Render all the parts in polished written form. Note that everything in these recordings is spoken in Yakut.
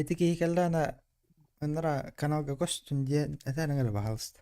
Ити киһи кэллэҕинэ ыннара каналга көстүн диэн этээриҥ эрэ баһаалыста.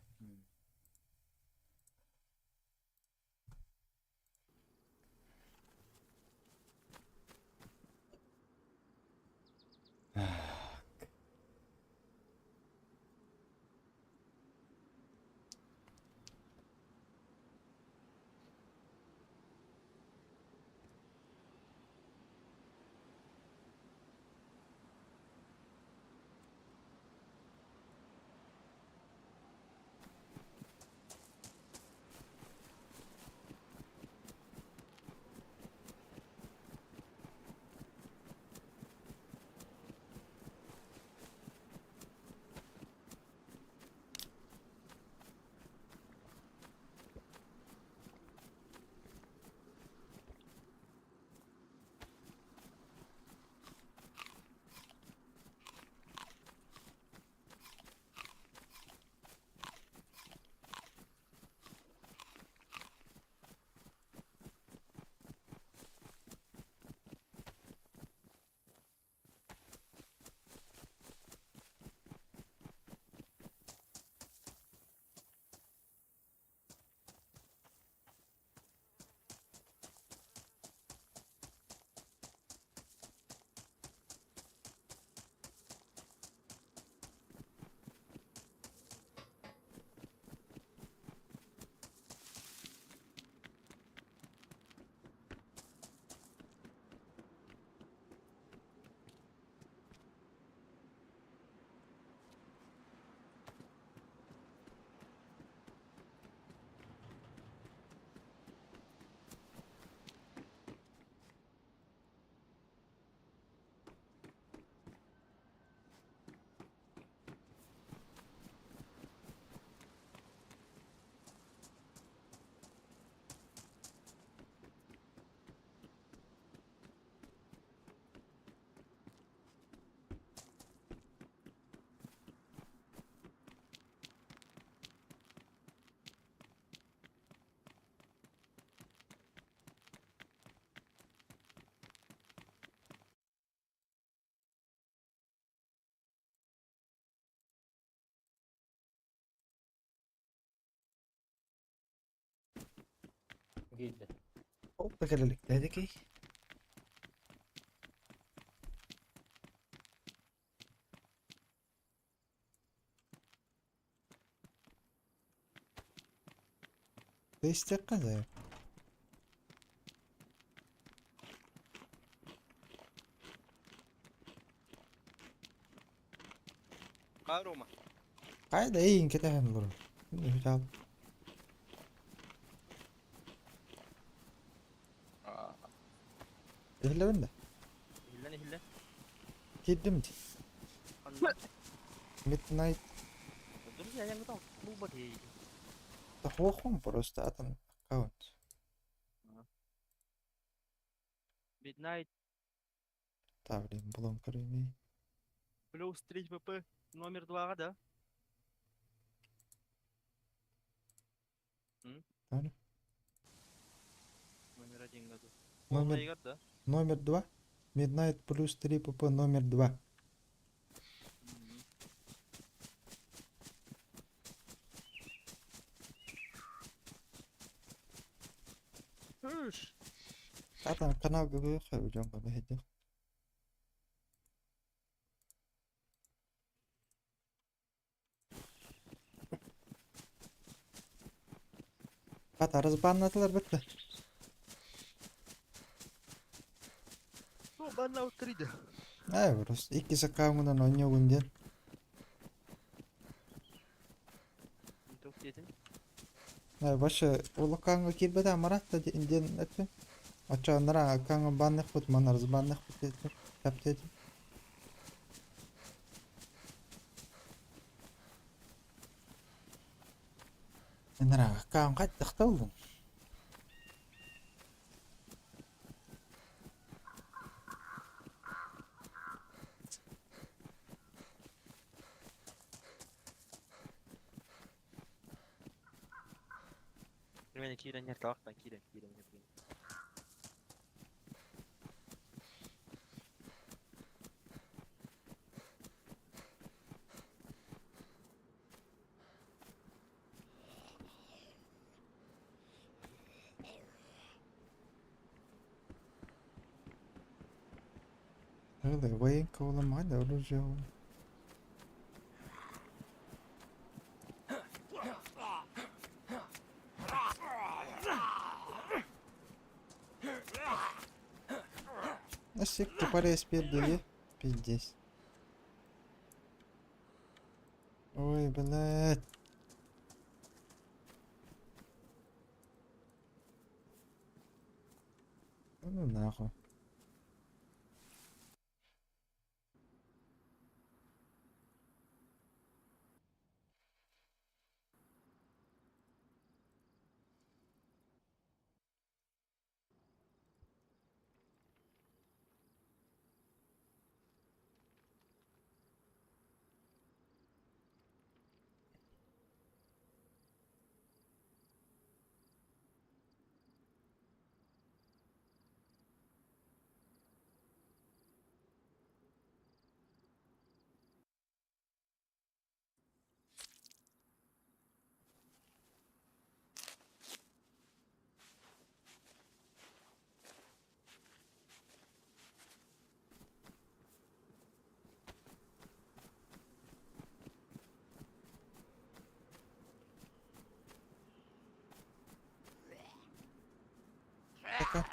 Киирдэ. Ол да кэлэ иликтээдикий? Истиэххэ да. Хаа Рома? Хайа да эйигин кэтэһэн олорор. Үһү Иһиллэбин да? Иһиллэн иһиллэн. Киирдим дии. Ханна? Midnight Друзья, я готов. Клуба Тохуохум просто атын аккаунт. Midnight Та, блин, булан көрүмүй. плюс 3 ПП номер 2 да? Таня? Номер один году. Номер, Полный да? номер 2? Midnight плюс 3 ПП номер 2. Үш. Атын канал көрүөххэ дьон көрө Хата разбаннатылар бітті. Ну, банна уттарыйда. Ээ, просто икки аккаунтунан оонньуугун диэн. Туох диэтин? Ээ, вообще улакаҥҥа киирбэтэ амарат да диэн эттим. Оччо анараа аккаҥҥа банныахпыт, манна разбанныахпыт диэтилэр. Таптыатым. Анараа аккаун хайдах да ыллыҥ? Мені киирэн иһэр талахтан киирэн киирэн иһэр. Really, военка уламай оружие. Насик тупорез пердели. Пиздец. Ой, блядь. Ну нахуй. Пока.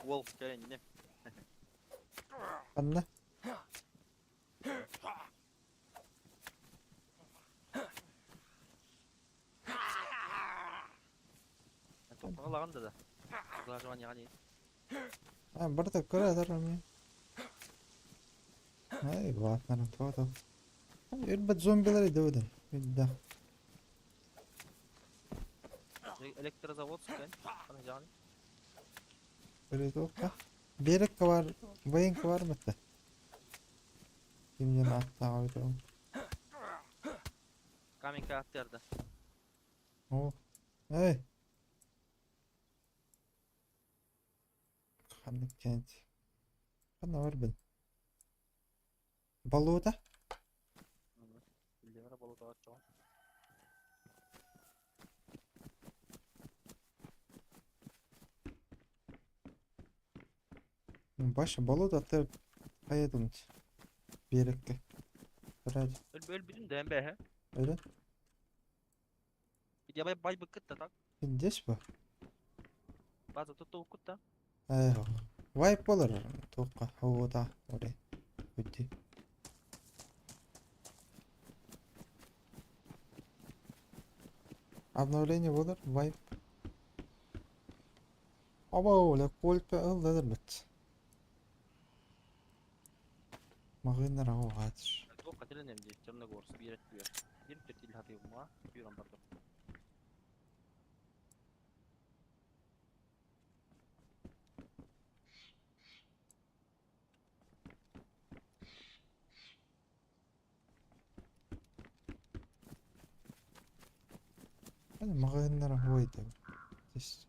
Уол кэлэннэ. Ханна? Тоққалаған да да. Глаживание. А, барыта кыра мен. Ай, ладно, то Өлбөт зомбилар идэбит. Да. Электрозаводская. Ана Передокка. Берекке бар, военка бар мытты. Кимден аттаға өтіп. Каменка аттырды. О. Эй. Ханнык кент. Ханна бар бин. Болота? Билдемер болота аттыға. Баша болота ты поедут. Берекке. Брать. Өл өл бүтүн дән бәһә. Öyle. Ябай бай быкыт та так. Здесь ба? База тут укут та. Эй, вайп болар. Тоққа, хауда, оре. Өтті. Обновление болар, вайп. Оба, оля, кольпе ылдыр бит. Мағынар ау ғатыр. Тоққа Кателенем дии, Черногорск, биир өттүгэр. Биир өттүгэр тиийэ сүүрэн бардым. Hadi маҕаһыыннара хуойда. Здесь.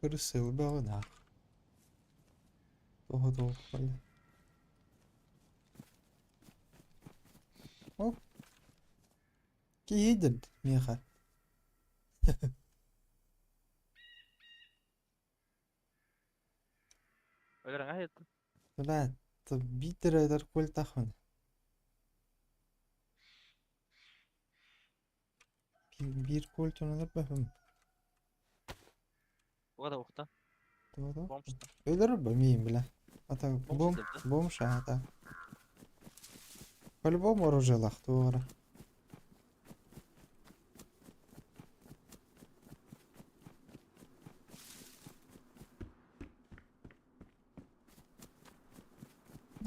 Кырсыылбаҕынаах. Тоҕо туохпай? Оп. Киһи миэхэ. Бля, биитэр этэр культахын. Биир культун өлөрбөһүм. Өлөрбө миин бля. Ата бом бомж ата. По-любому оружиелаах туора.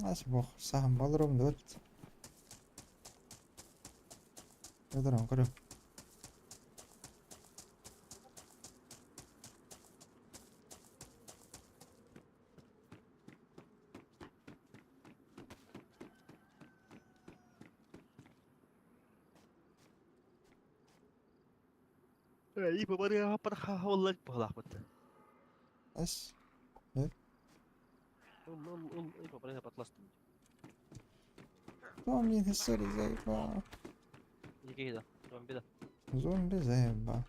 Ас бох саһан балырым дот. Өдөрөн көрө. Ас. Том заебал. Зомби заебал.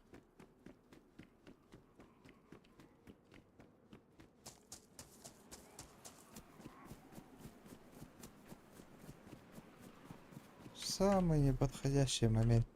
Самый неподходящий момент.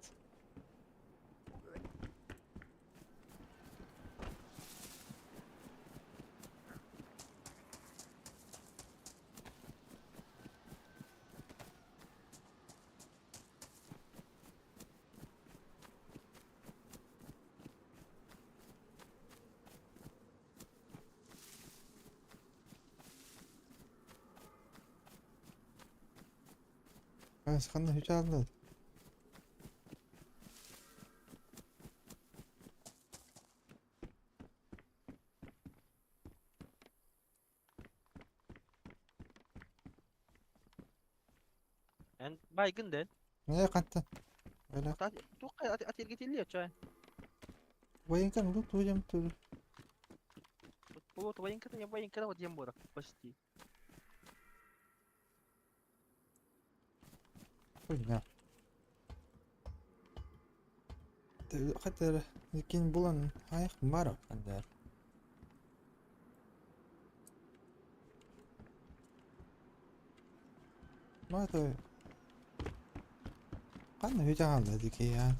Ханна хүчаалла. Эн байгын дэн. Не қанта? Бля. Туққа атергетилли чай. Военка ну тут тут. Вот военка я военка вот ем почти. Хуйня. Хатер кин булан хайх мара андар. Ма то Qanna хүчаалла дикия.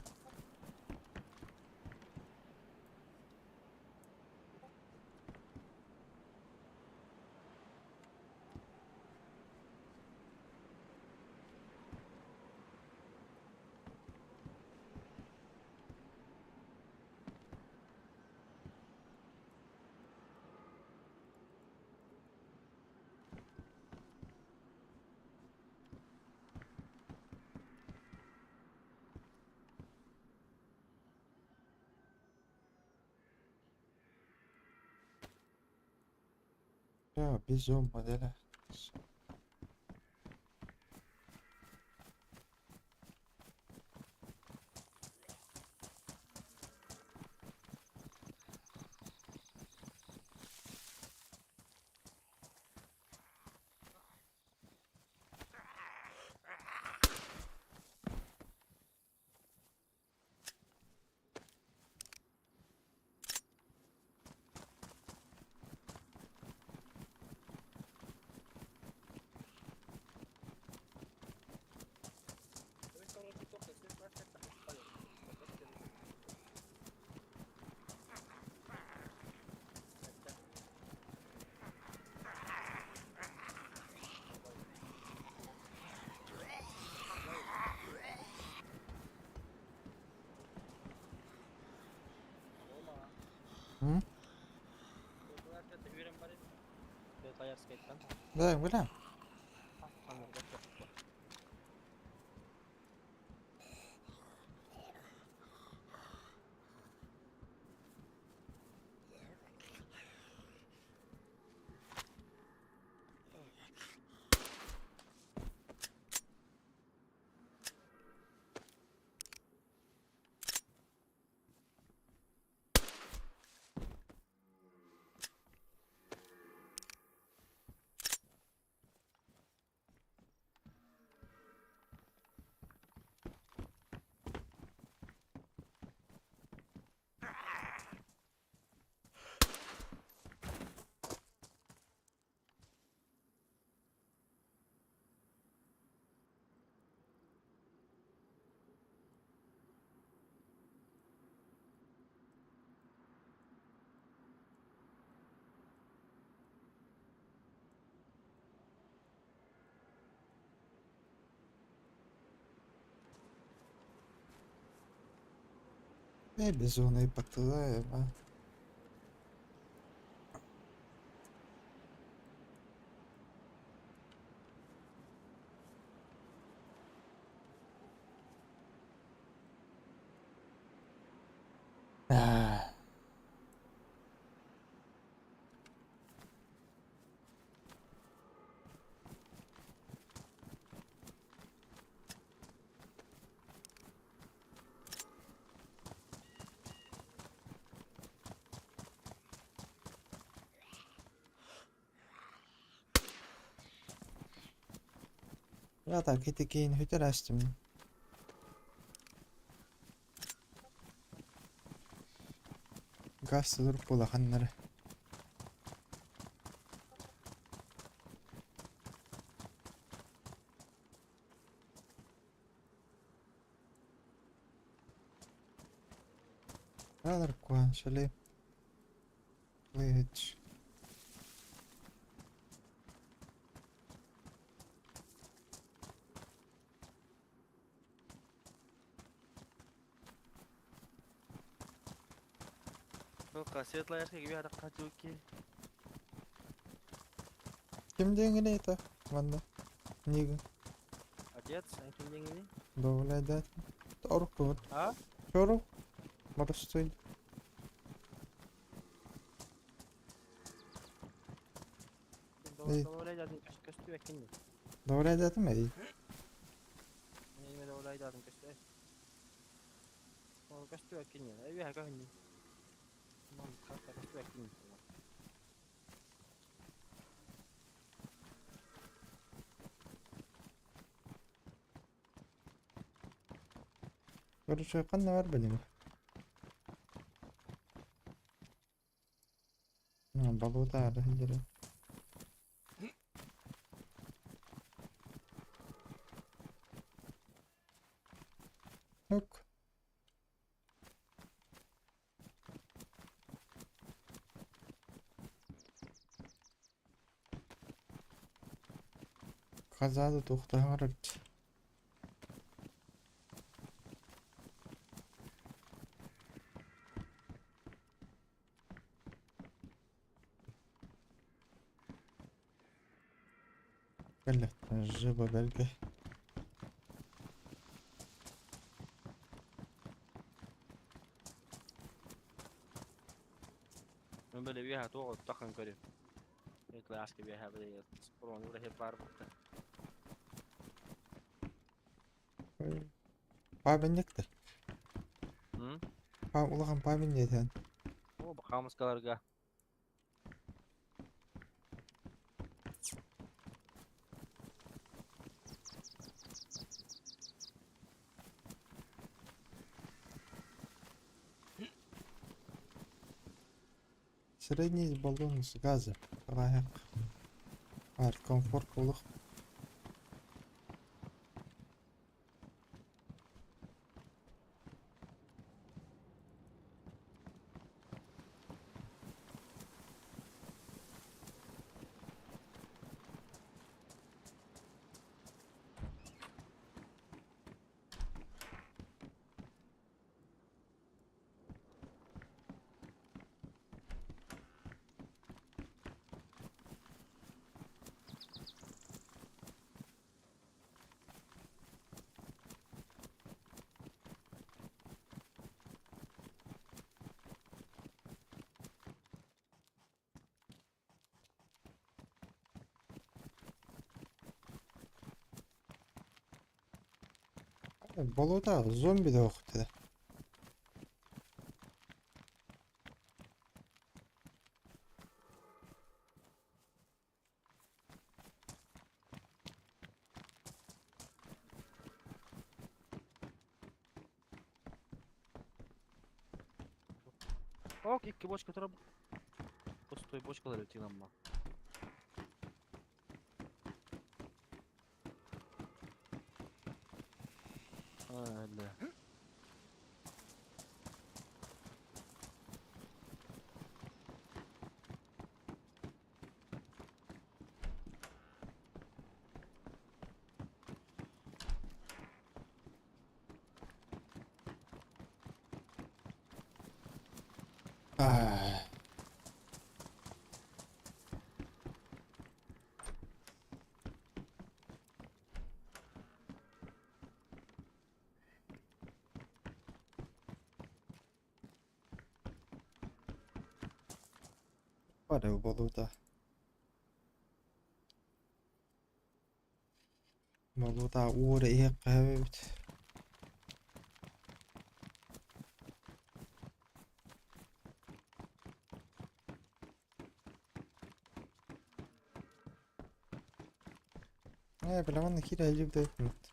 Я безум моделя. М? Светлоярскайга үүрэн барып. Светлоярскайтан. Да, бля. Амурга. Безумный потылаева. А. Я так ити кейін хүтер астым. Газ сылыр булаханнары. Алар куан шале. Лыч. Светлоярскайга bir катуки. Ким деңгене это? Ванда. Нига. Отец, а ким деңгене? Добавляй. Торук вот. А? Чору. Боростой. Добавляй көстү экин. Добавляй датым эй. Неме добавляй дадым көстү. Ол көстү экин. Эй, бу көһүн. Мам, карта көстү экин. Короче, канна бар билим. Балута ары хилдере. Yok. Kazada to'xtagan. Жыба бәлки. Мен били бияха туох тахын көрү. Светлоярскай бияха били спрон ура бар бутта. Памятниктер. М? Улахан памятник ден. О, бахамыскаларга. Средний баллон с газа. Лайк. Ар комфорт улух. Болуота зомби да охтэ. Ок, икки бочка турар. Пустой бочкалар тигамма. Öyle. Ай. Бары болуота. Болуота уура иһиэххэ эбит. Ээ, бля, манна киирэ илдьибит эбиппит.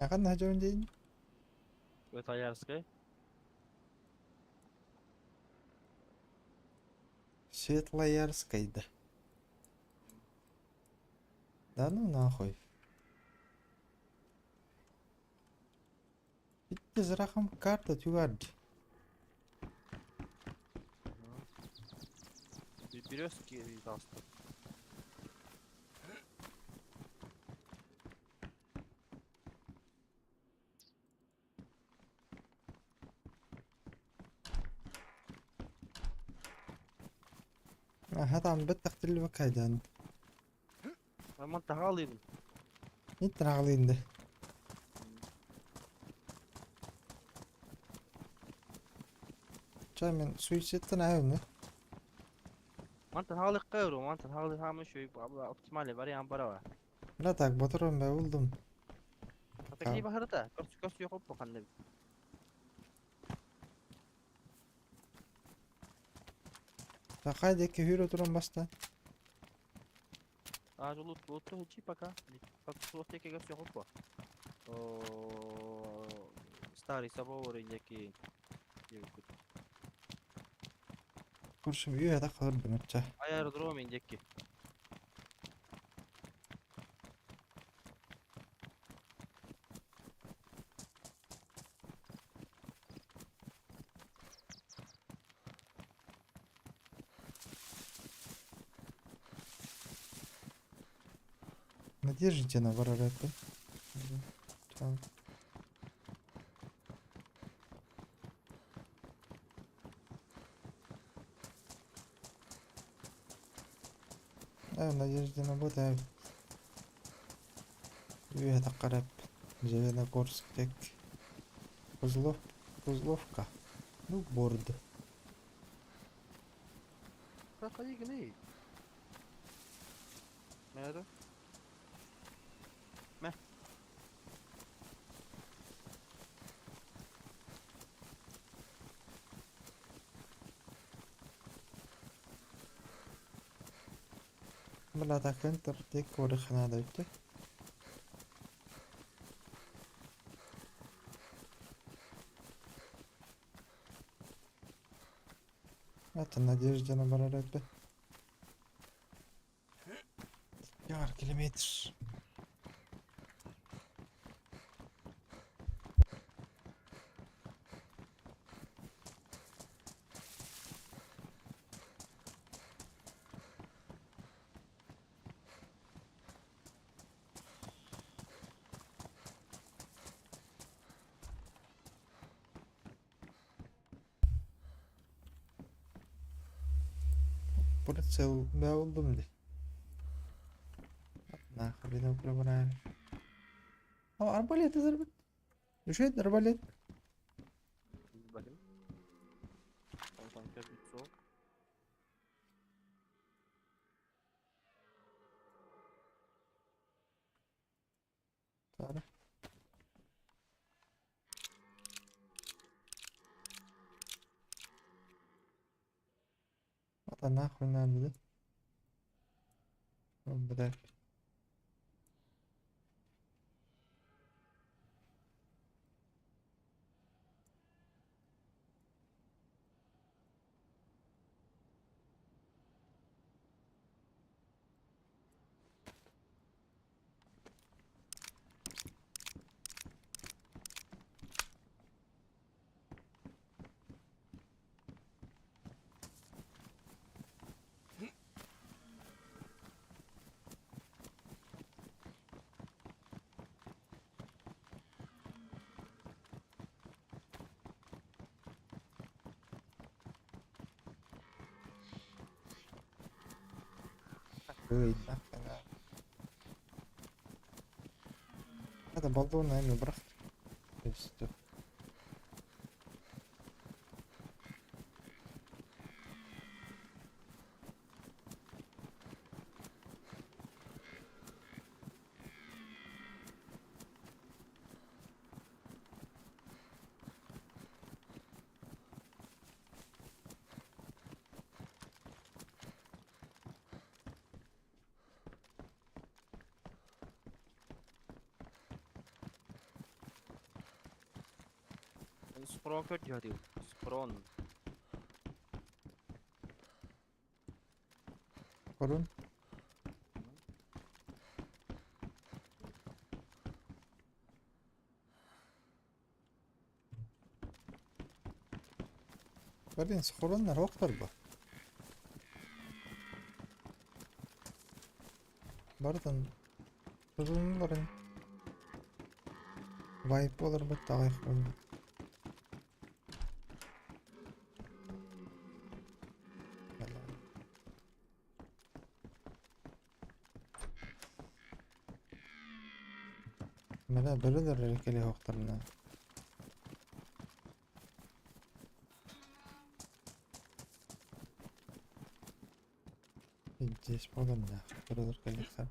Ханна дьон диин? Светлоярскай. Светлоярскай да. Да ну нахуй. Икки зырахым карта түгәрд. Березки таҕыста. Хатан бэттэх тиллибэккэ Мантан хаалыыбын. Иттэн аҕалыын да. Чэ мин суицидтан аһыыбын Мантан хаалыахха өрүү, мантан хаалыы хаамыы үчүгэй оптимальный вариант бараба. Бля так ботурум бэ булдум. Такие баһарыта, көс көс ханна. Хай диэки хүүрэ туран баста. А, лут лут хучи пока. Суох диэки көс хоппо. Старый собор диэки. Куршум үө таххалар бынычча. Аэродром диэки. Надеждина барар этэ. Э, Надеждина бу үө таххар Зеленогорск диэки. Козлов Козловка. Ну борд. Проходи. Мэ Мэ. Бля, атакын тыртык көрүххэ наада эбит. Это Надеждина барар эбит. Яр километр. Прицел буоллум дии. Нахуй блин. О, арбалет зарбыт. Үчүгэй арбалет. Bakın. Komutan 3 soğuk. Tara. Это нахуй надо, да? О, блядь. Ой, нахуй надо. Это баллон, наверное, брат. Всё. Спрон көрдү Спрон. Корун. Блин, схороннар охтор бу. Барытын тузуннуларын вайп болар бит тагай болду. Менә бөреләр килә охтарына. Здесь болар нахуй, бөреләр килә.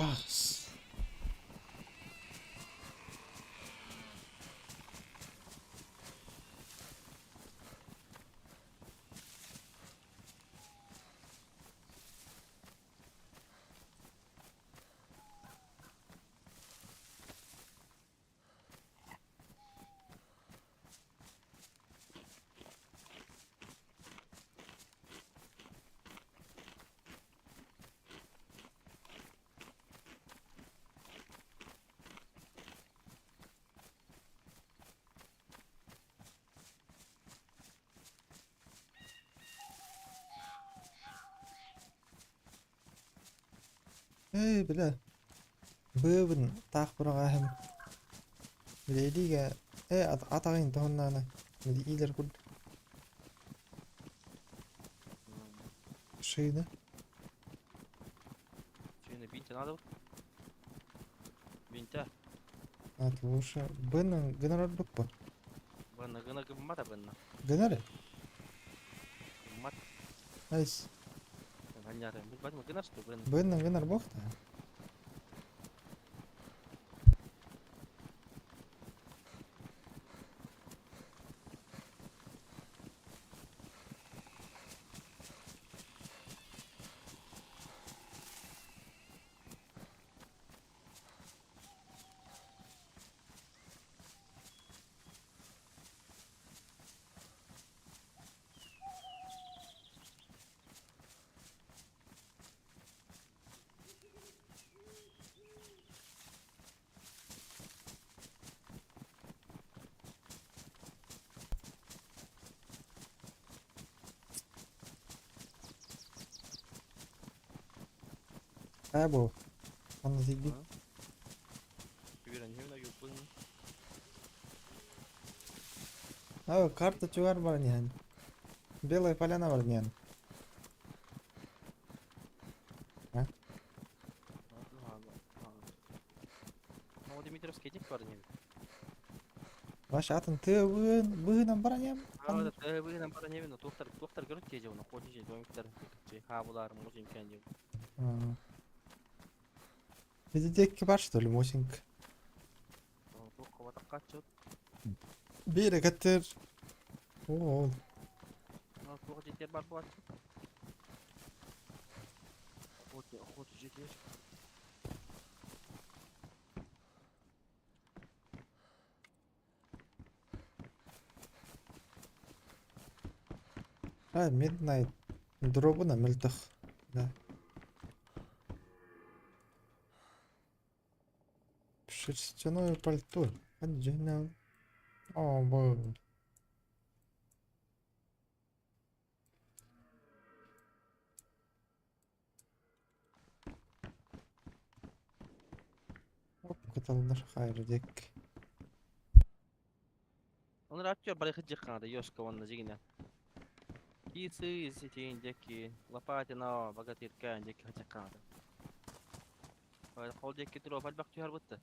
Газ. Ээ, бля, быабын таах быраҕааһым. Бile илиигэ ээ атаҕын тоһуннаана били иилэр курдук шина. Шина бинтэ надо вот. Бинтэ. А лучше быны гынар ордук бу. Бынна гына гыммата бынна. Гынар. Гыммат. Айс. Ханнята. Билбатым гынар что бын. Быны гынар бохта. Э бу. Онно тиийдим. А, карта чугар бар диэн. Белая поляна бар диэн. А? Дмитровский дик бар диэн. Ваш атын тыа быһынан баран иһэн. Тыа быһынан баран иһэбин, туохтар туохтар көрүт тиэдьэ уна хочун домиктар хаабылар музинкан диэн. Видите, бар что ли, Мосинг? Биир каттыр. О, Туох жетер бар буолааччы. Охота жетер. А, Midnight. Дробуна мөлтөх. Да. Шерстяное пальто. Отдельно. О, боже. Оп, кыталлар хайрдек. Оны актер барыхы жыққанады, Ёшка онна жигине. Кисы сетин деки, Лопатина, Богатырка деки хачакканады. Қол деки туруп албак түйөр бутты.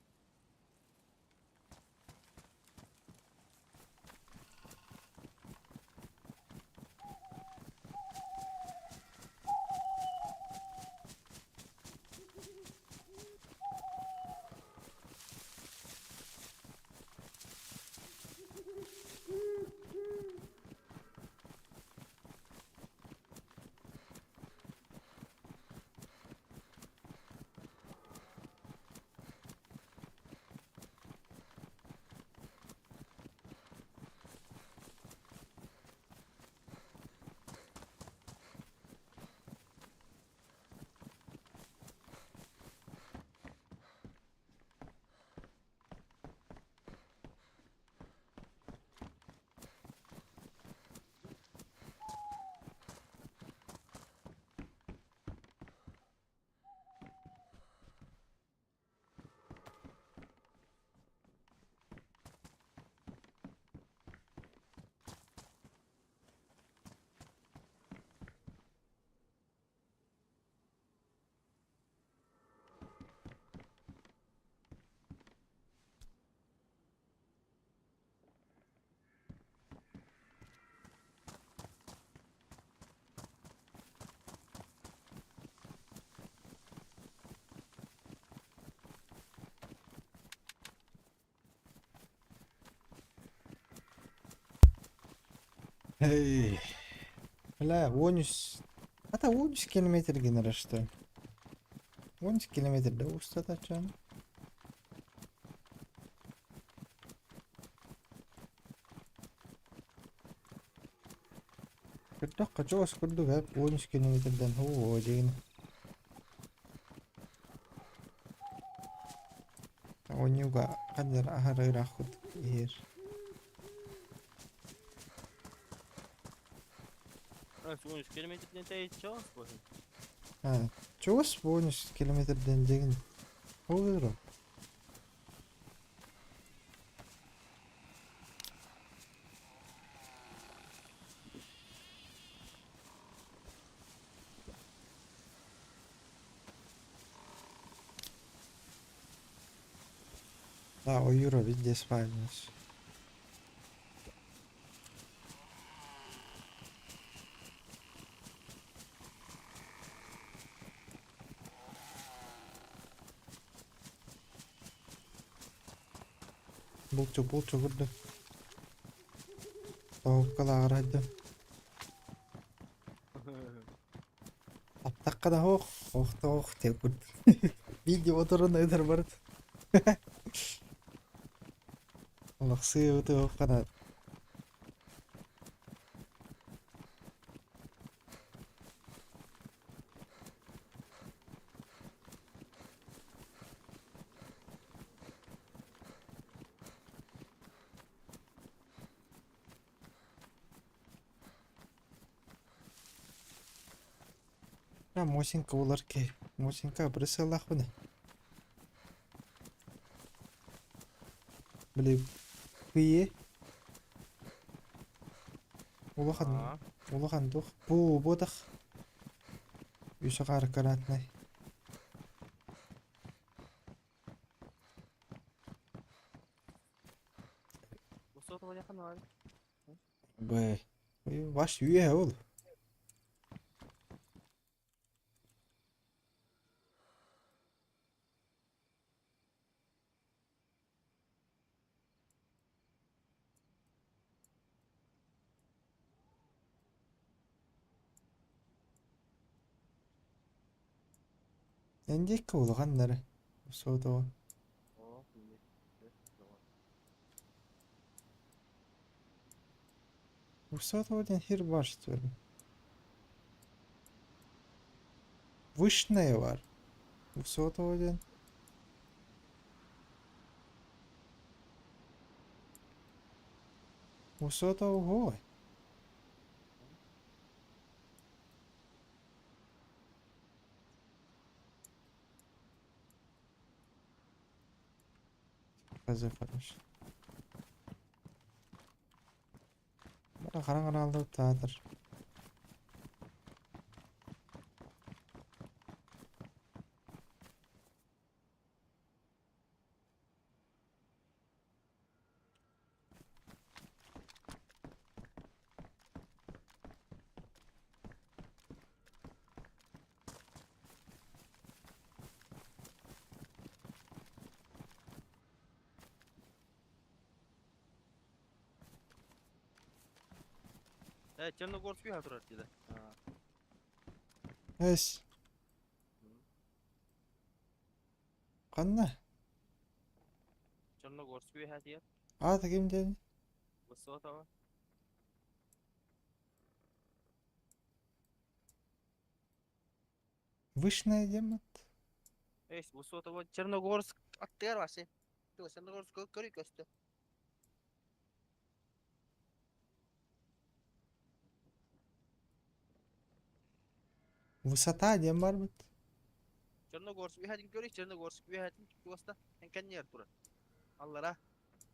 Эй. Бля, 13. Ата 13 километр генерашты. Что? 13 километр да устатачан. Кырдакка чугас курдук эп 13 километрден оо дегин. Онюга кадер ахары рахут иһер. 13 километрден тәйит чоғыз болсын. Чугас бонус километрден дегин. Olur. Да, ойуура видде спальнус. Булчу булчу курдук. Тоһуккалааҕырайдым. Аттахха да ох, ох да ох диэн курдук. Видео оторон ыытар барыт. Олохсуйа ытыаххына Мосинка булар киһи. Мосинка бырысыалаахпын. Били кыйы улахан улахан туох бу буотах үс агаар каратнай. Б. Ваш үе ол. Эндиэккэ улаханнары сотоҕо. Сотоҕо диэн хир баар что ли? Вышная бар. Сотоҕо диэн. Сотоҕо Хз хорошо. Бара хараҥарааллар таатар. Э, Черногорский турар диде. Эс. Ханна? Черногорский хатия. Аата ким диэн? Высотого. Вышная диэммит. Эс, Высотого Черногорск аттыгар басы. Черногорск көрүй көстө. Высота диэн барбыт. Черногорск үһэтин көрүй, Черногорск үһэтин туоста энкэннер турар. Аллара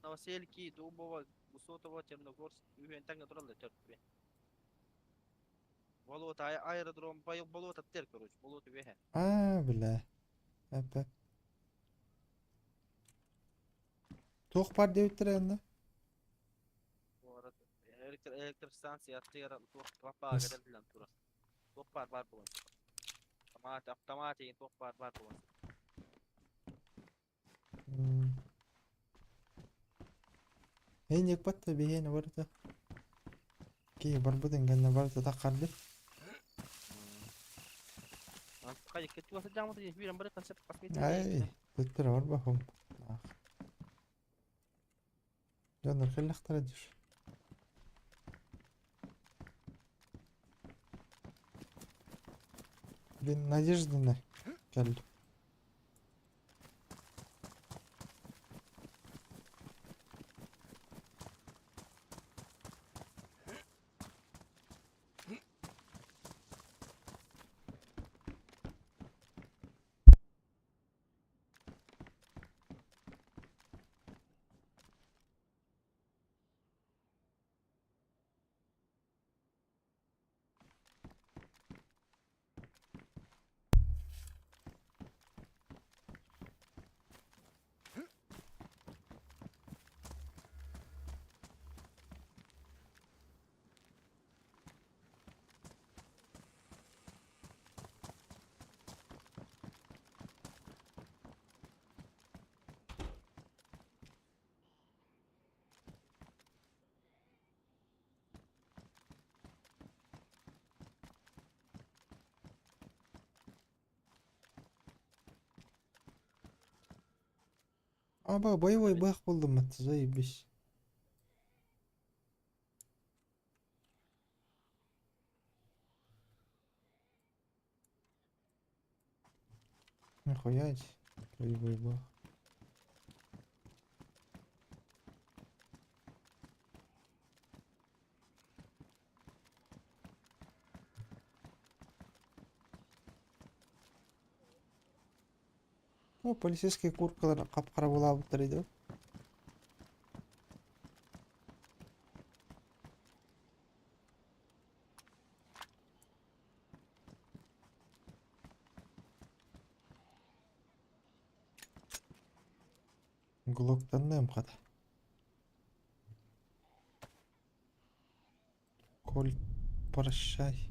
Новосельки, Дубово, Высотово, Черногорск үһүөн тэҥҥэ тураллар төрт. Болот аэродром болот аттер, короче, болот үһэ. Аа, бля. Эпэ. Туох бар диэбиттэрэ онно? Электростанция аттыгар туох лаппаа кэтэллэн турар. Туох баар баар буолан. Автомат, автомат деген туох баар баар буолан. Эйник батта биһиэнэ барыта. Киһи барбытын кэннэ барыта таххарды. Ай, төттөрө барбахым. Дьоннор кэллэхтэрэ дьүр. Блин, Надеждина кэлли. Аба, боевой быһах булдум, заебись. Нихуя боевой быһах. О, полицейские курткалар хап-хара буолаабыттар edi. Глоктанныам хата. Коль, прощай.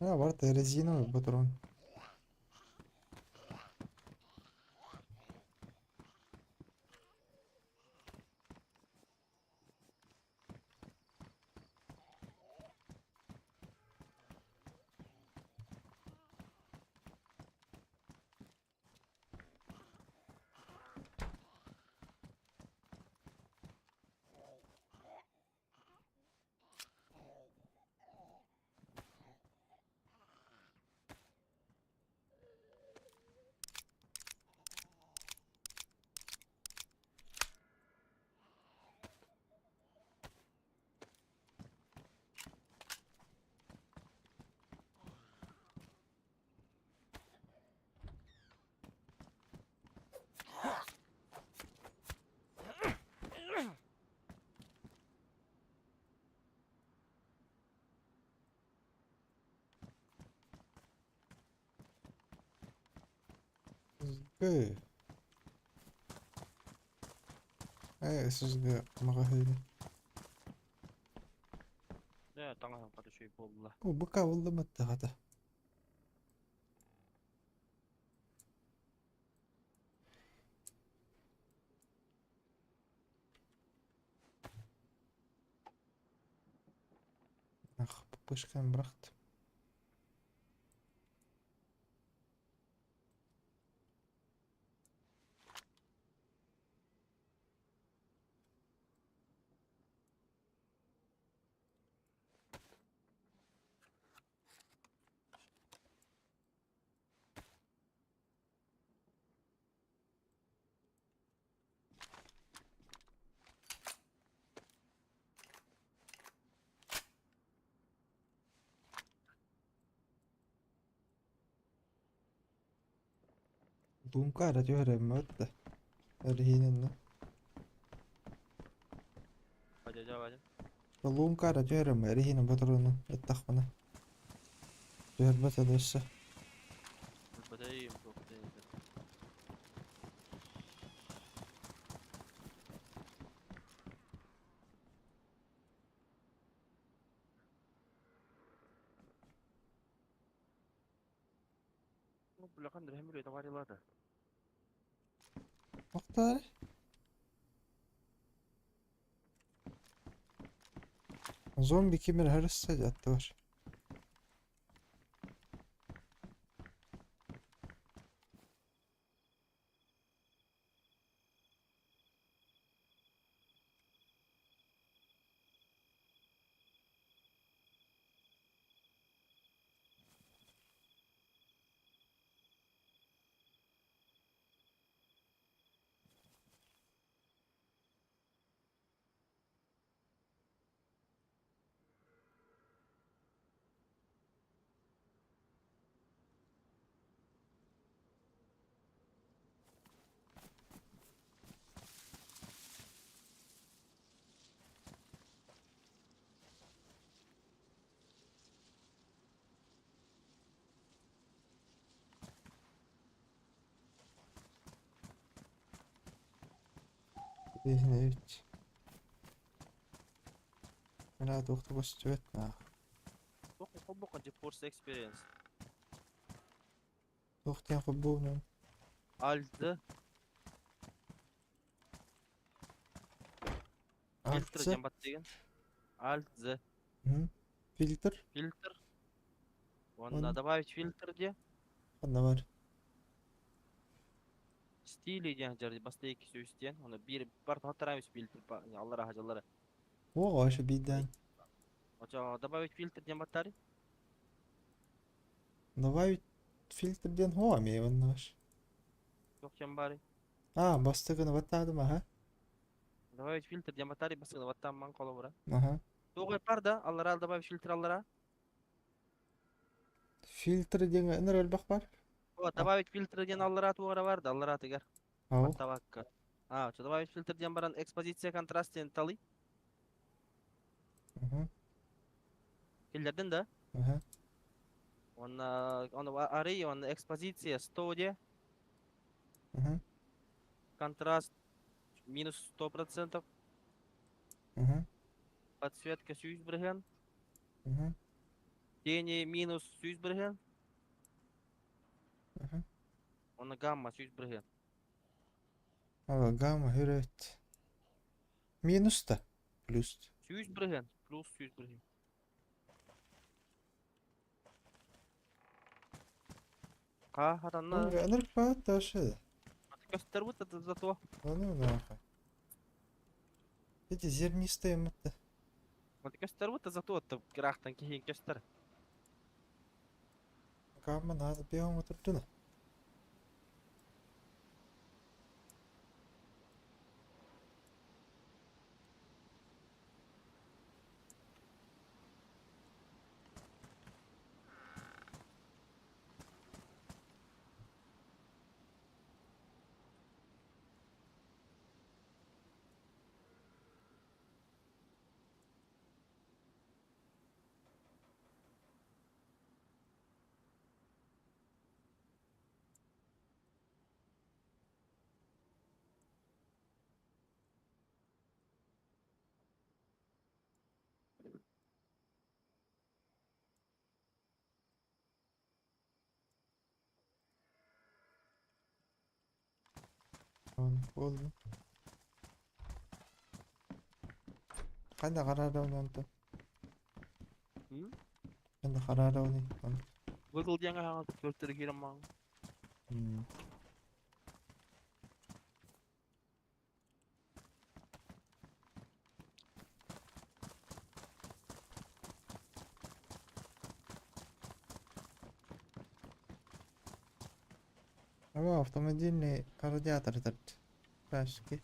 А, барыта резиновый патрон. Г. ССГ маҕаһыына. Дьэ, таҥаһым хата үчүгэй буолла. О, быка буллум хата. Ах, пупышкам бырахтым. Луҥка эрэ түһэрэммэт да. Эрэһиинэннэ. Дядя Вадим. Луҥка эрэ түһэрэммэ эрэһиинэ ботуруонун ыттахпына. Түһэрбэт өссө. Батареям. Ну, бляхан, дрэмүлэ товарилата. Тоқтар. Зомби кимир харысса аттыбар. Тииһинэбит. Мына туох да көстүбэт наах. Туох холбоко GeForce Experience. Туох диэн холбуунун? Alt Фильтр Альтсы? диэн баттыгын. Alt Z. Фильтр? Фильтр. Уонна добавить фильтр диэ. Ханна бар? Стили диэн дьар бастайы сүүс диэн. Оны биир бар тоһоттараабыс фильтр аллара хажаллара. Оҕо ошо биирдээн. Очо добавить фильтр диэн баттари. Добавить фильтр диэн хоа эмиэ онноош. Туох диэн баарый? А, бастакыны баттаадым аха. Добавить фильтр диэн баттари бастакыны баттаамман холобура. Аха. Туох бар да аллара добавить фильтр аллара. Фильтр диэн ыныр элбэх бар. О, добавить фильтр диэн аллара туора бар да алларатыгар. Ау. Баттабакка. А, добавить фильтр диэн баран экспозиция контраст диэн талый. Киллэрдин да? Аха. Уонна ону арый уонна экспозиция 100 диэ. Контраст минус 100%. Подсветка сүүс бырыһыан. Тени минус сүүс бырыһыан. Уонна гамма сүүс бырыһыан. Ала гамма хүрөт. Минус да. Плюс. Сүүс бырыһыан. Плюс сүүс бырыһыан. Ха хатанна. Ынырык баат ташы. Көстөр бут зато. Аны наха. Эти зернистые мытты. Көстөр бут зато грахтан киһин көстөр. Гамма надо бегом отырдуна. Буолла. Хайда хараарауны онтон? Хайда хараарауны? Google диэҥҥэ хаҥас көртөрө киирэн маҥ. Ага, автомобильный радиатор этот. Пашки.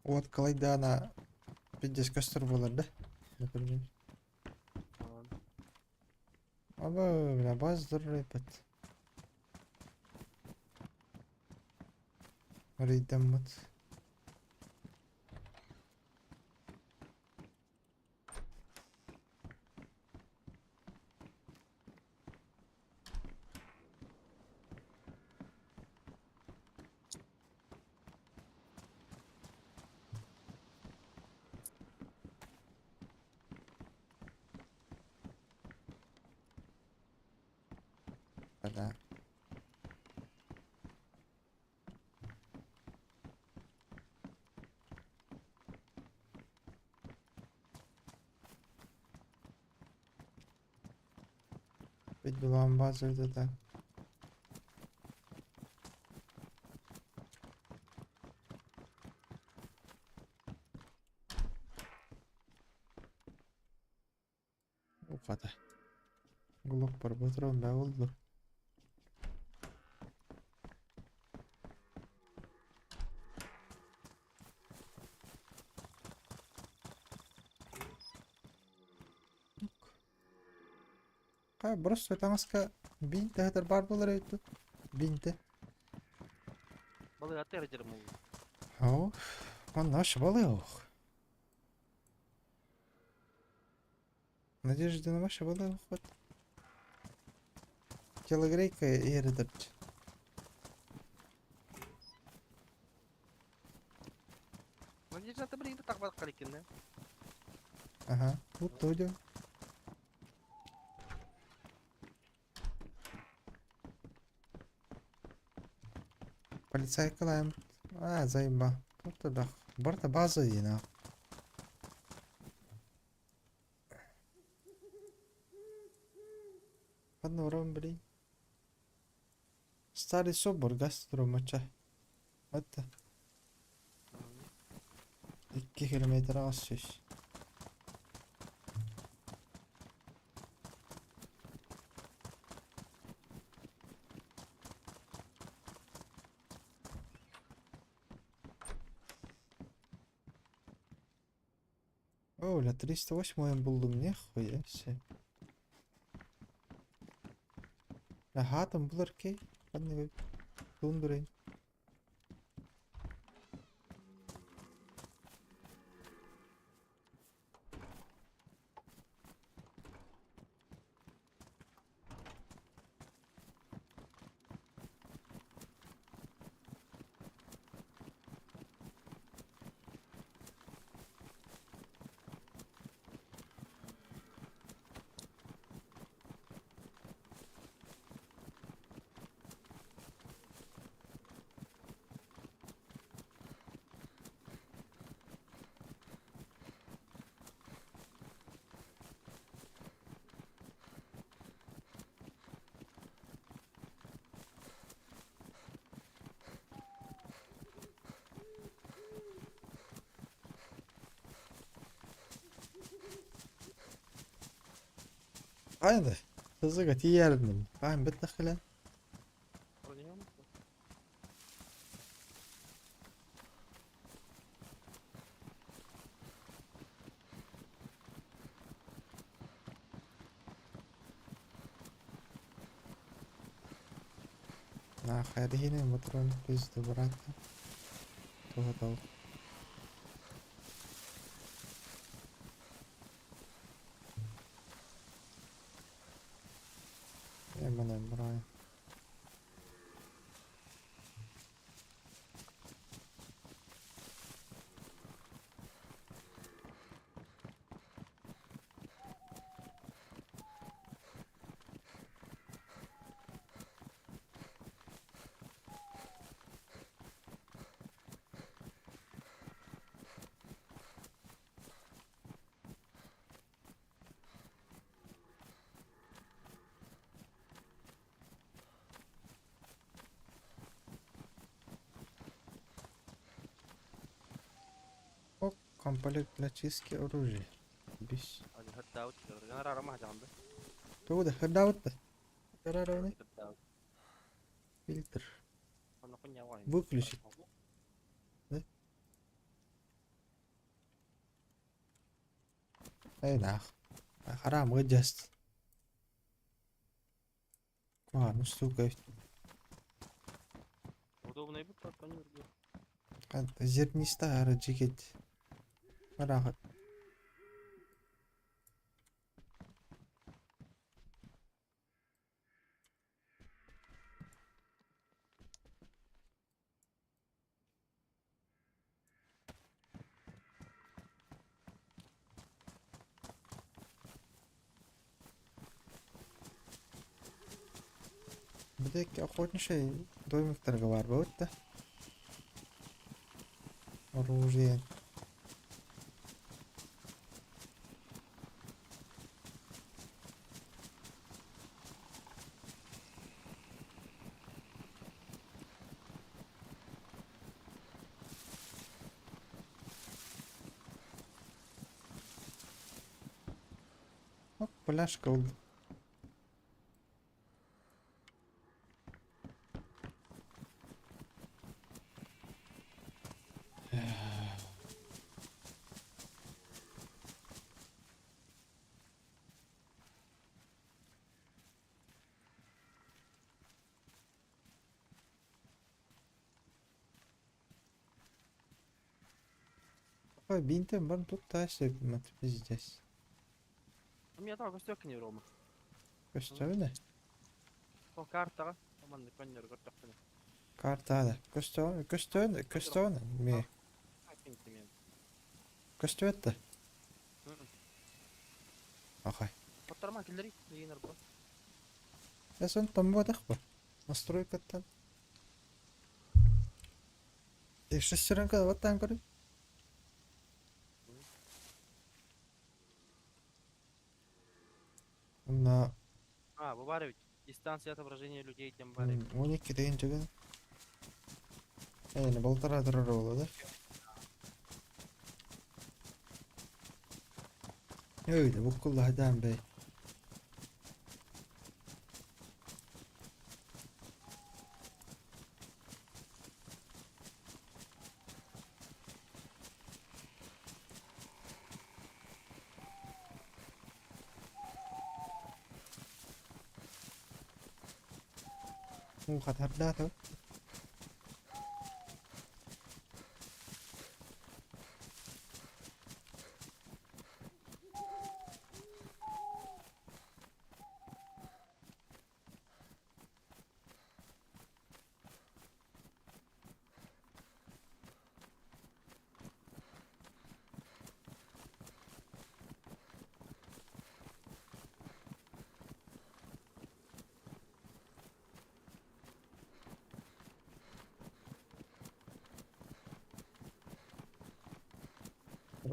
Вот Калайдана пиздец көстөр буолар да. Например. Аба, бля, баз здоровый бат. Рейдаммыт. Бля. Видела базу это. Ухата. Глок патрон да oldu. Ха, просто таҥаска биинтэ сытар баар буолар эбит дуу? Биинтэ. Балык аты эрдер мул. Оо, манна вообще балыга ох. Надежда на вообще балыга охот. Телогрейка иһэрдэрчи. Надежда ты блин так бак каликин. Ага, вот то. Полицайкалаем. А, заеба. Тут да. Барта база дии. Ханна барабын билий? Старый собор гастрomача. Это 2 километр 800. О, бля, 308 буллум, нихуя себе. Хаатым булар кей? Ханнык тундурын. Хайда? Тызыга тиийэрдим. Хаһан бэттэх кэлэн? Нахуй патрон пизду брата. Туготов. Мене браю. О, комплект для чистки оружия. Бис. Тугу да хырдаабыт да? Фильтр. Выключить. Да? Эй, нах. Харам just. А, ну штука. Удобный бут коннор. Зернистая жигит. Рахат. Бидек охотничий домиктарга бар болот да. Оружие. Оп, пляшка oldu. Ой, бинтем бар тут таша мат пиздец. Мия таа көстүөх кини Рома. Көстөбүнэ. Ол картаҕа маннык коннор көрдөхпүнэ. Карта да. Көстөбүнэ, көстөбүнэ, көстөбүнэ. Ме. Көстөбөт да. Ахай. Оттарма киллери дигенер бу. Эсэн томбо дах бу. Настройкаттан. Шестеренка вот там көрү. На А, бу бар бит. Дистанция отображения людей тем бар эбит. 12 деген жеген. Эне полтора турар болду да. Öyle bu kullardan bey. Уу хатардаата.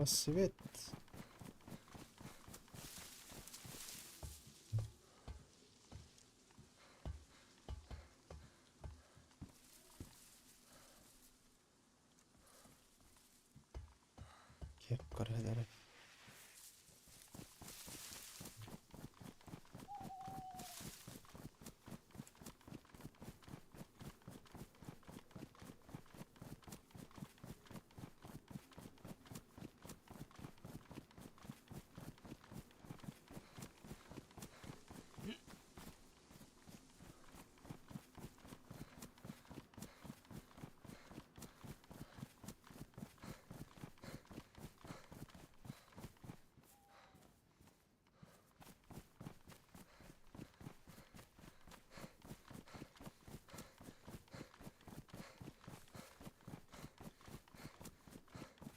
Рассвет. Кеп көрөдөрө.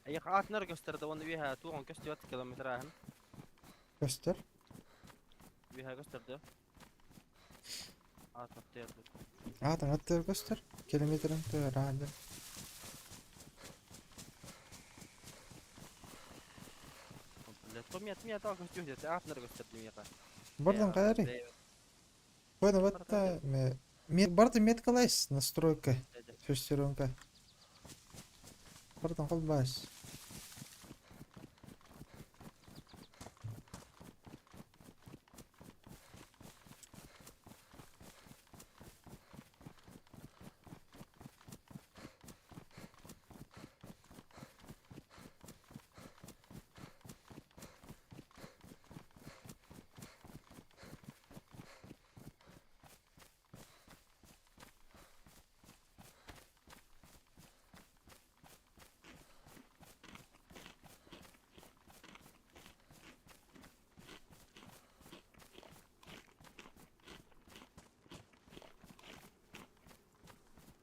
Айах атнар көстөрдө оны биха тугон көстүбөт километр Көстөр. Биха көстөрдө. Атнар терди. Аатың аттыр көстөр. Километрин төөраанды. Мия мия таа көстүбөт атнар көстөрдү мияка. Бардан кайры. Койда батта ме барды меткалайс настройка. Шестеренка. Бардан колбас.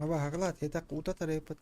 Абааһыгылаат кэтэх уута тарыйбыт.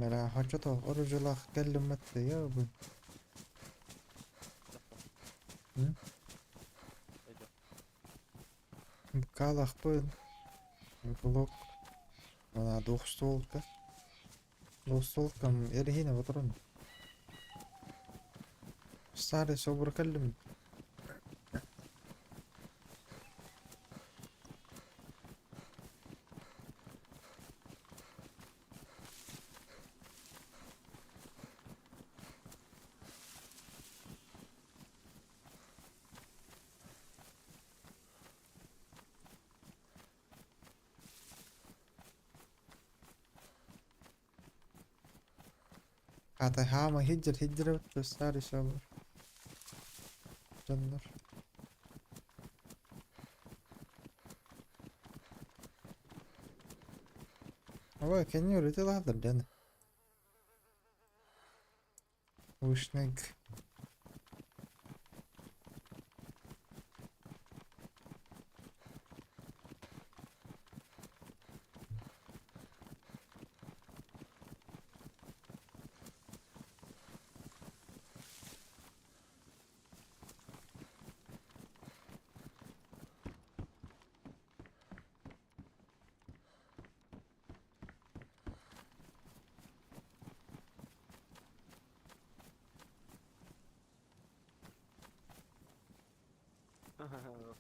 Мэлээ хочото оружулаах кэллиммэт يا М? Букалаахпын блок двухстволка. Двухстволкам эрэһиинэ патрон. Старый собур кэллим. Хата хаама хиджер хиджер старый собур. Дьоннор. Ой, кэнни өрүтэ лааллар дьон. Вышнэг.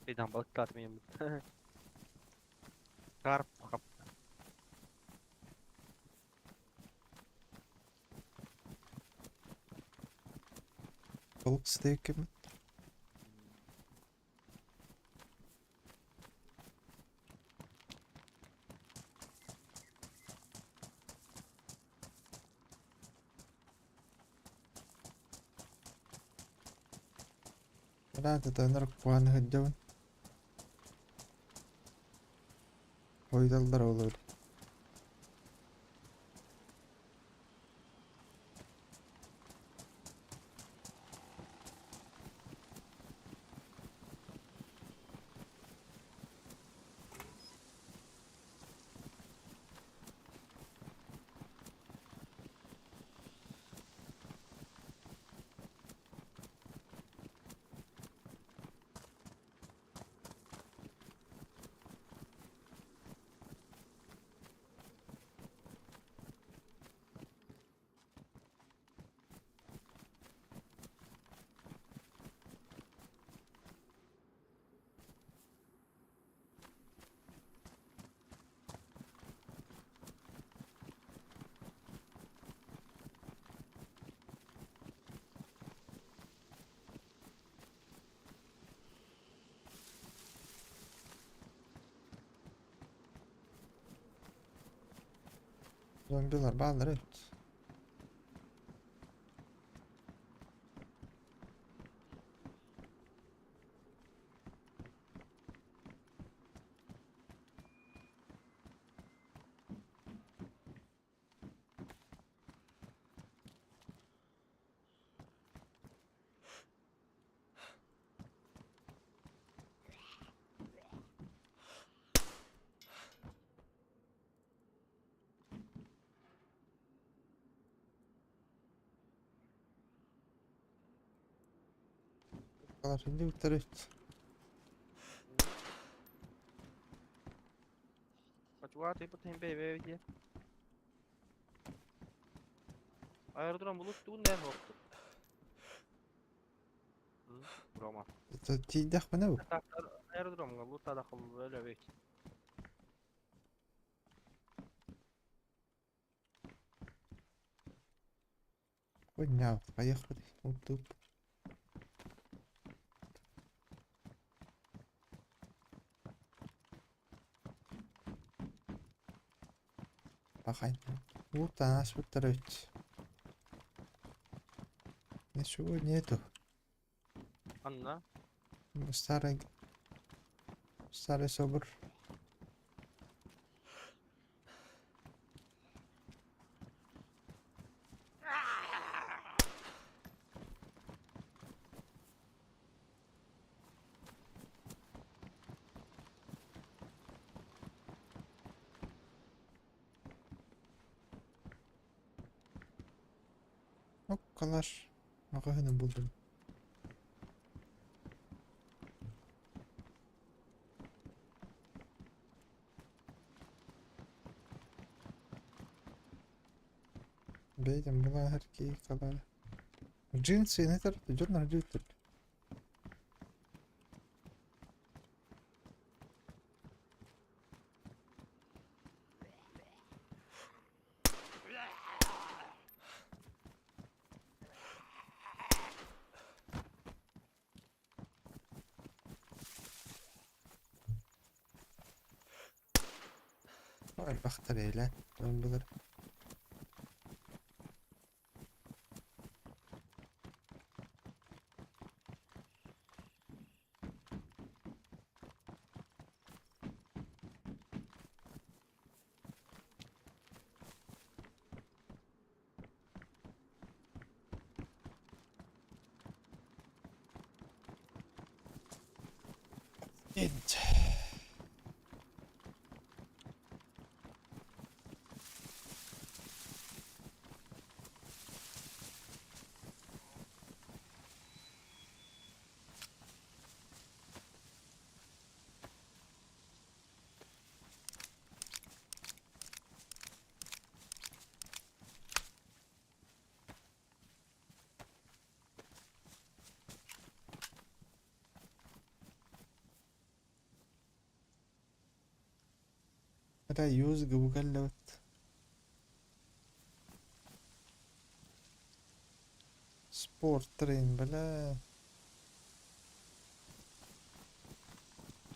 Фидан балыктаатым ийэм. Карп хап. Балык стейкем. Рада тонор куан хыджабын. Хойдаллар олор. Зомбилар бааллар эбит. Алар сылдьыбыттар эбит. Очугаа тыйбыт бэйбэ диye. Аэродром булут тугун нэр хопту. Рома. Тиийдэхпинэ бу. Аэродромга лута да холлолөбөт. Поднял, поехали. Туп-туп. Пахай. Вот она споттарать. Ничего нету. Анна. Старый... Старый собор. Оккалар. Маҕаһыыны булдум. Бэйдем была калар. Джинсы не тар, дьон дьүттэр. Элбэхтэр эйлээн былыр. Int. Это юз гугл Спорт трейн, бля.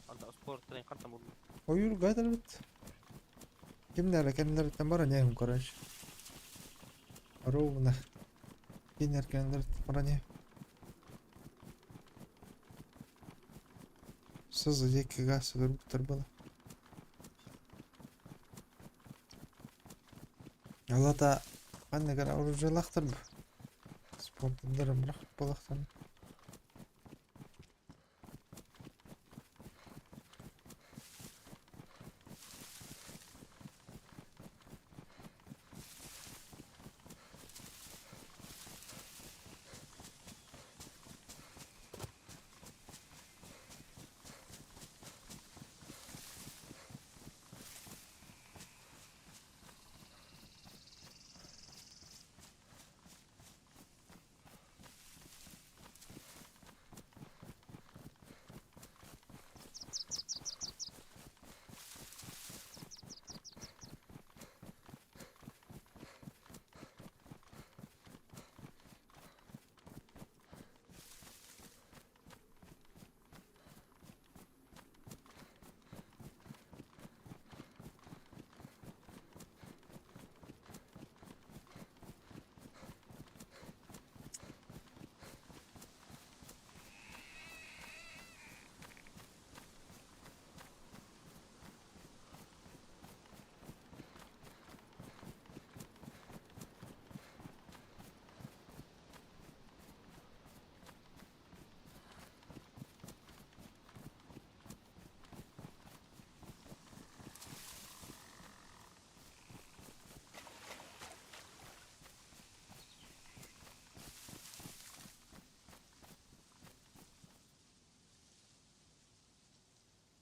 Анда спорт трейн хантан булдум. Ойуур гайдарбыт. Кимнэр кэннилэриттэн баран иһэм короче. Ровно. Кинилэр кэннилэриттэн баран иһэм. Сыз диэки гаас өлөрбүттэр буолар. Алата ханнык эрэ оружиелаахтар бу. Спордуннар бырах буолахтан.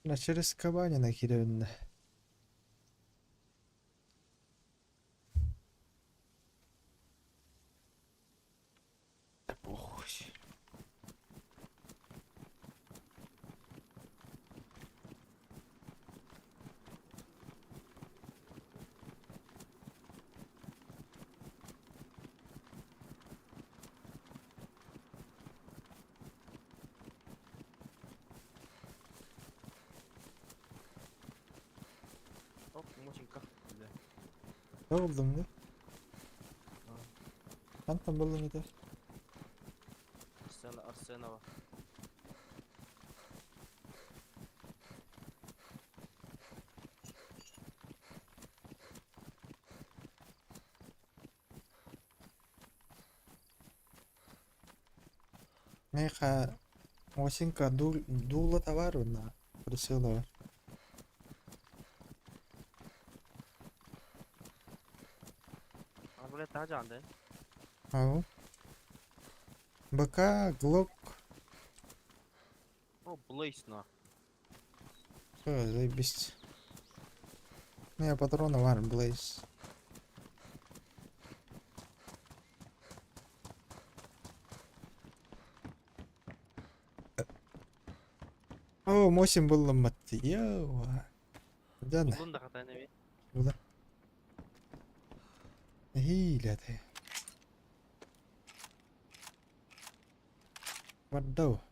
На через Кабанина киирэриннэ. Да похуй. Оп, мученька. Бля. Ne buldun ne? Хантан буллуҥ ити? Арсена, Арсенова. Миэхэ Осенька дуула товар уонна присылала. Арбалет таһа Ау. БК, Глок. О, Блейз на. Все, заебись. У меня патроны бар, Блейз. О, Мосин буллум матти. Йоу. Дана. Буллун да хатайна би. Була. Нэһиилэ этэ. Барда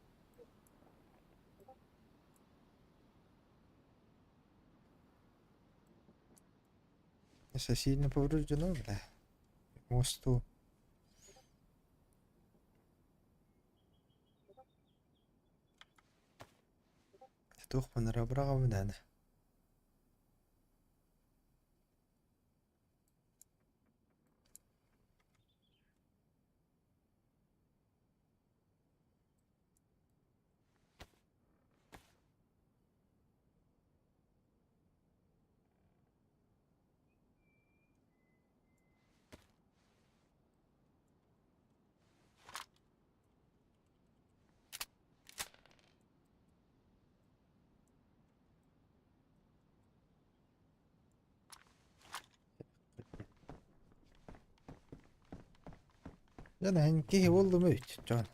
Сильно повреждено, бля. Мосту. Туох быраҕабын аны. Дьэ, киһи буоллум эбит, Дьон.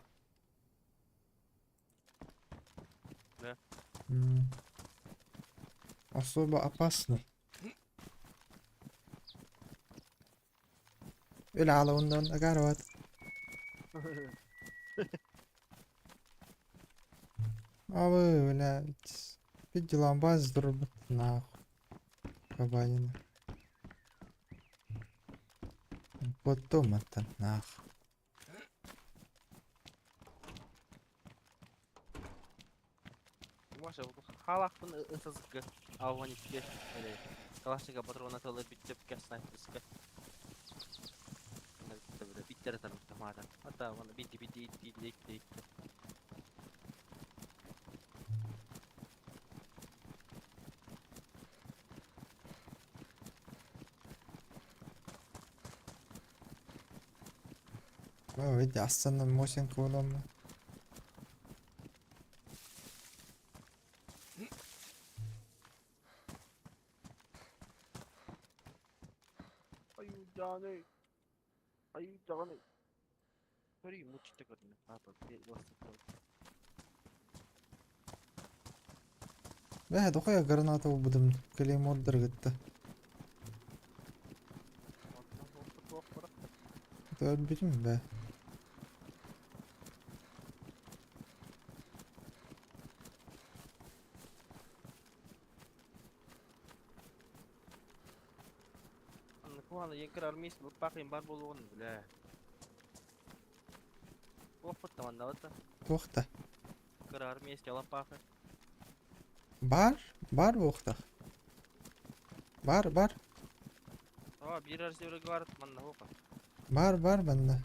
Да. Особо опасный. Өлө оннан агарват. Абы, блядь. Видела баз дробит нахуй. Кабанина. Потом это нахуй. Маша, халахпын ысызгы. Ауганитке. Эле. Калашника патрона тылы биттепке снайперска. Биттер тармата. Ата вана битти битти итти итти итти. Види, астана Мосинка буламмын. Аюдааны. Аюдааны. Көрүй мучты көрүнө. Апа, Бээ, дохуя граната булбутум. Клеймордер гытта. Өлбүтүм бээ. Куана екер армейс баппақин бар болуғын, бля. Оқпыт тамандабыта. Туохта. Кыр армейс ялаппақы. Бар, бар буохтах. Бар, бар. А, бир арсеврге бар, манна хоқа. Бар, бар манна.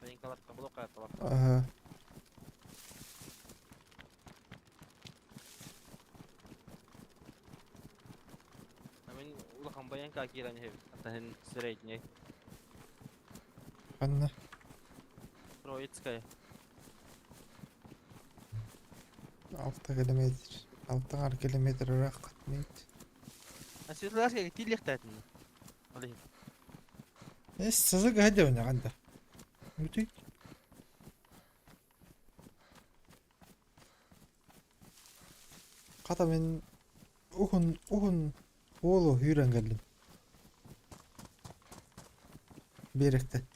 Бәйінкалар блокка талап. Ага. Мен улахан баянка киран хеп. Атахын средний. Ханна. Троицкая. Алта километр. Алта аҥар километр ыраах мит. Светлоярскайга тиийиэхтээтин. Ол иһин. Эс сызык аһа да. Бүтүй. Хата мин уһун уһун уолу үүрэн кэллим. Биэрэктэн.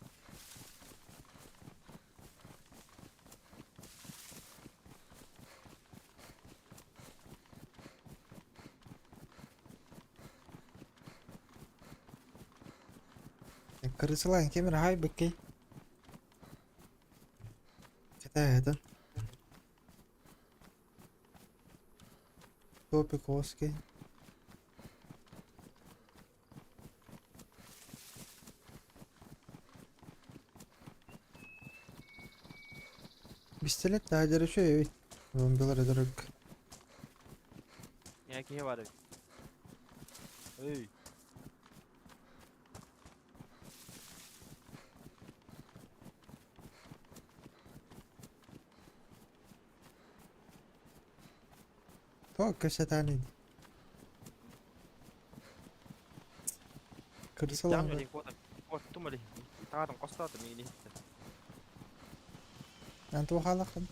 Кырысылаан ким эрэ хаайбыккый? Кэтээһэтин. Топиковский. Пистолет таһдьар үчүгэй эбит. Зомбилар ытырык. Миэхэ киһи баар эбит. Эй. Тоҕо кэпсэтээний? Кырсалаан Иккиэн куотан куоттум или таатым хостоотум миигин иһиттэ. Эн туох хаалаххын?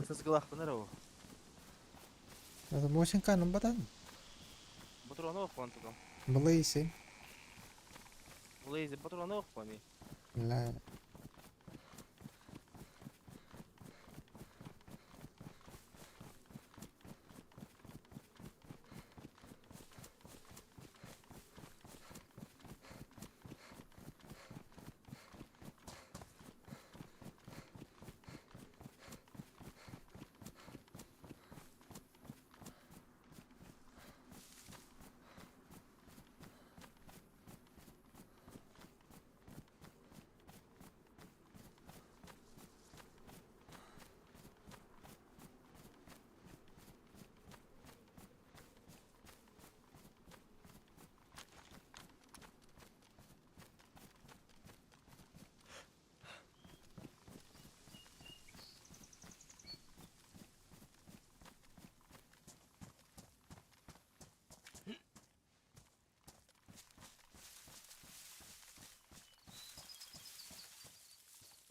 Сыскылаахпын эрэ ол. Это Мосинканым батан. Ботуруону охпон тутум. Блейзи. Блейзи ботуруону охпон. Ла.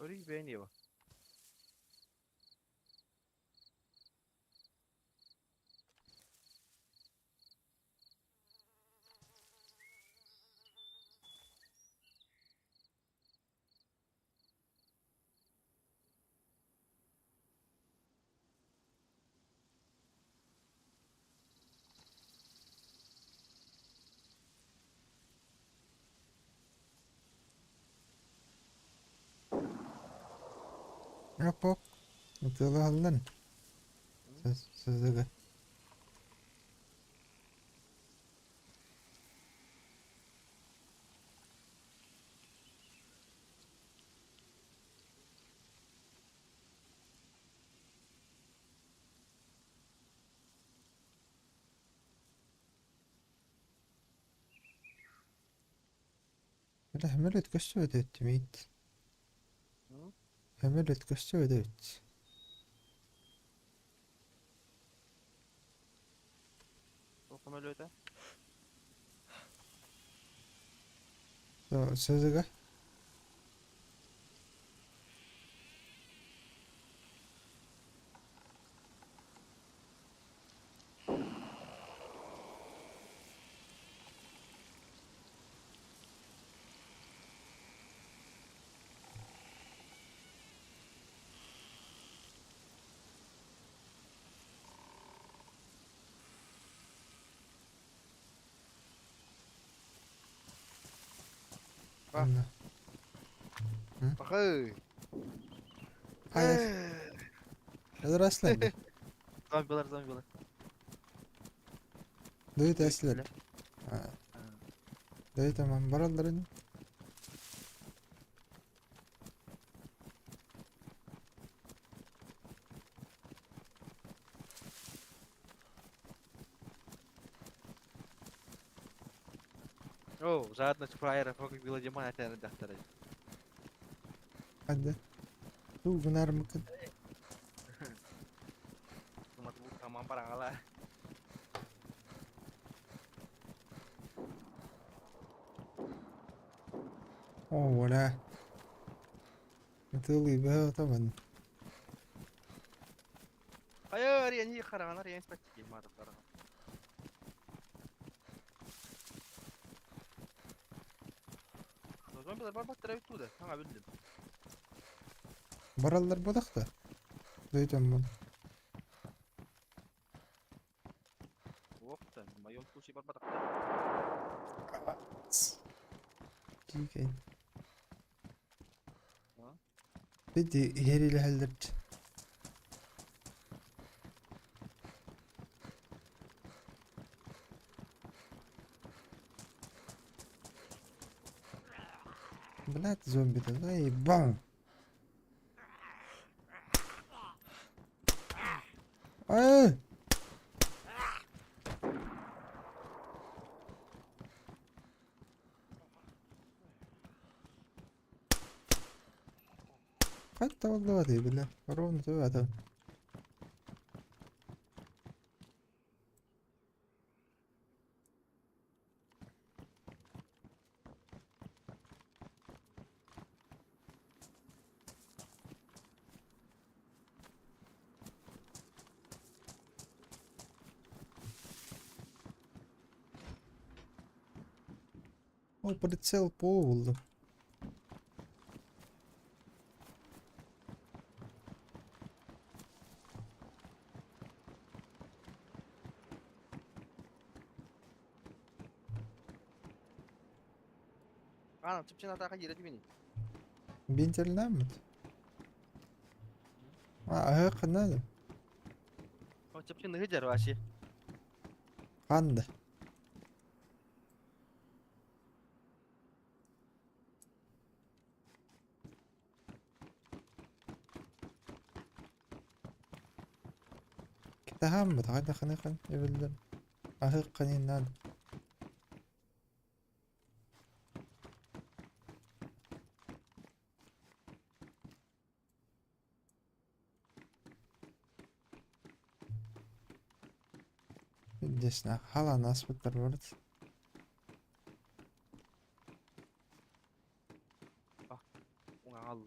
Өрүү бэйэн Опок. Ытыалаһаллар. Сызыгы. Өмөлөт көстүбэт эбит миит. Өмөлөт көстүбэт эбит. Көмөлөтө? Сызыга. Ба. Бахы. Хайа. Здравствуйте. Зомбилар, зомбилар. Дуйт эслер. Дуйт аман баралларын. О, жадность фраера фокус Гладиман этэн дьахтары. Ханна? Туу гынар мыкын. Оҥон бараҥала. О, voilà. Ытыалыы бөһө отабын. Хайа, арыйан хараҥан арыйан испэт маатыктара. Зомбилар барбаттар эбит туу да. Саҥа биллим. Бараллар бодах да. Дөйтөммун. Уох да, в моем случае барбатахтар. Киикэй. Биди иһэрилэһэллэр. Блядь, зомби-то, заебал. Эй! Хат табыллыбат бile. Ровно төбөтө. Ой, прицел буолла. Аана, чыпчын атаака киирэ түбүнүй. Бинтерлэммит. А, аһы ханна? О, чыпчын ыһыдьар вообще. Ханна? Китаһааммыт хайда ханы хан эбиллэр. Аһы ханиннан. Десна халан аспыттар барыт. Уҥаҕал.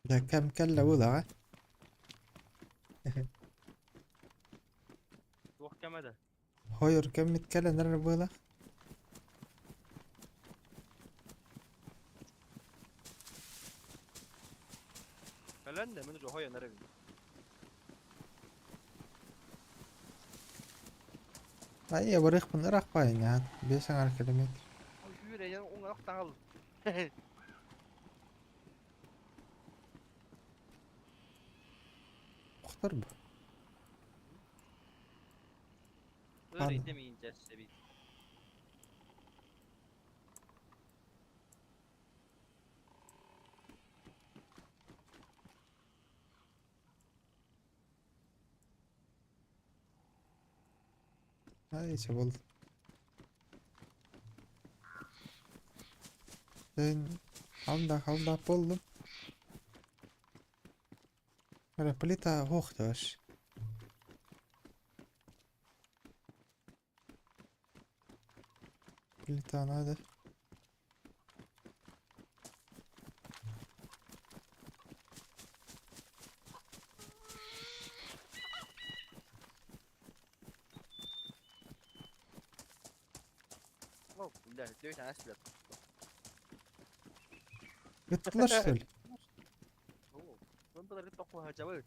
Дьэ кэм кэллэ буолаҕа. Туох кэмэ да? Хойор кэммит кэлэн эрэр буолар. Кэлэн да мин уже хойон эрэбин. Айа барыахпын ыраахпайын аат биэс аҥаар километр. Үүрэйэн уҥах таҥал. Охтор бу. Ыр итемейинче себит. Ай, чабыл. Then халда халда болдум. Эрэ плита суох даш. Плита надо. О, бля, девять она слеп. Ыттылар что ли? Он был тохуха жабы.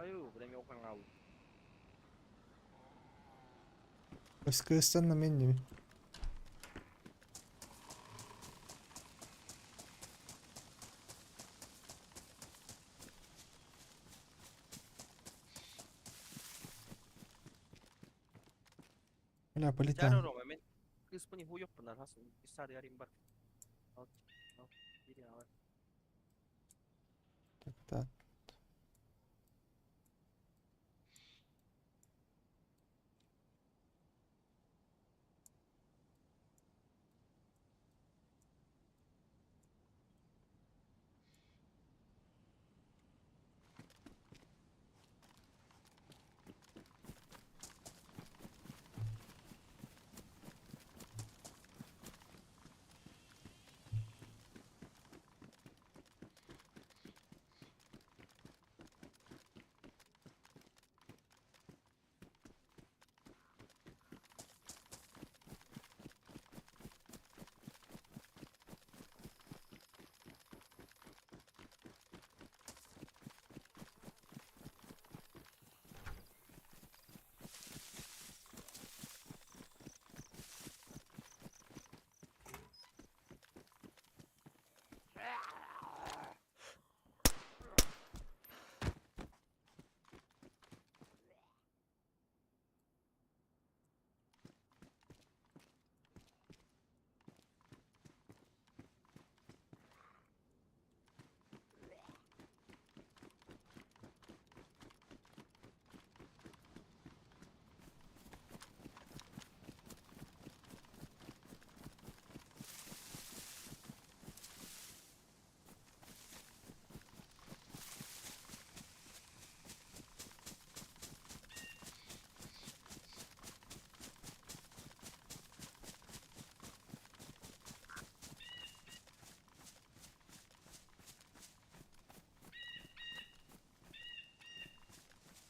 Хайыы, бу эмиэ ухаҥаабыт. Өскө мен дими. Бля, Чара полетаем. Рома, мен кыыспын иһуйохпун арас исаар бар. Ал, ал, бiri ал. Так, так.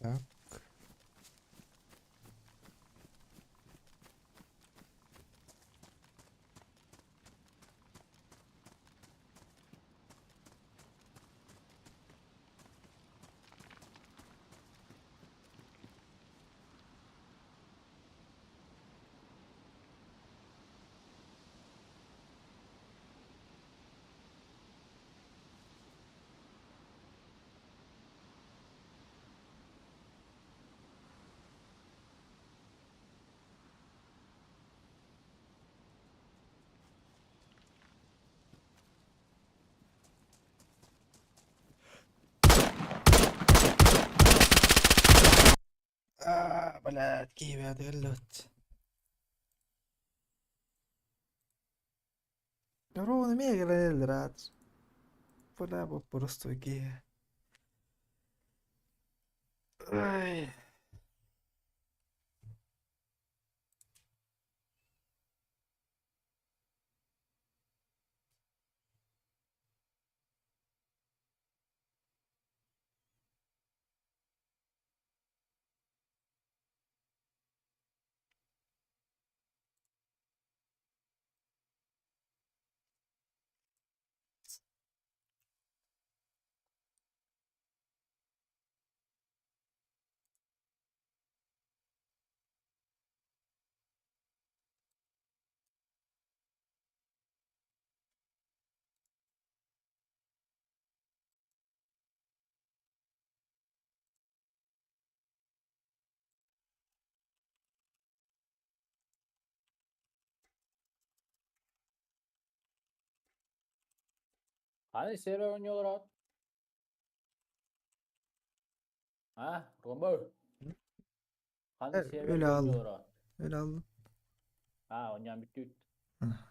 Так. А, блядь, киеве лед. Ровно мега рад. Бля, просто ге. Ай. Hani server oynuyorlar abi? Ha, Romeo. Hani Evet, server öyle aldım. oynuyorlar abi? Öyle aldım. Ha, oynayan bitti. Hı.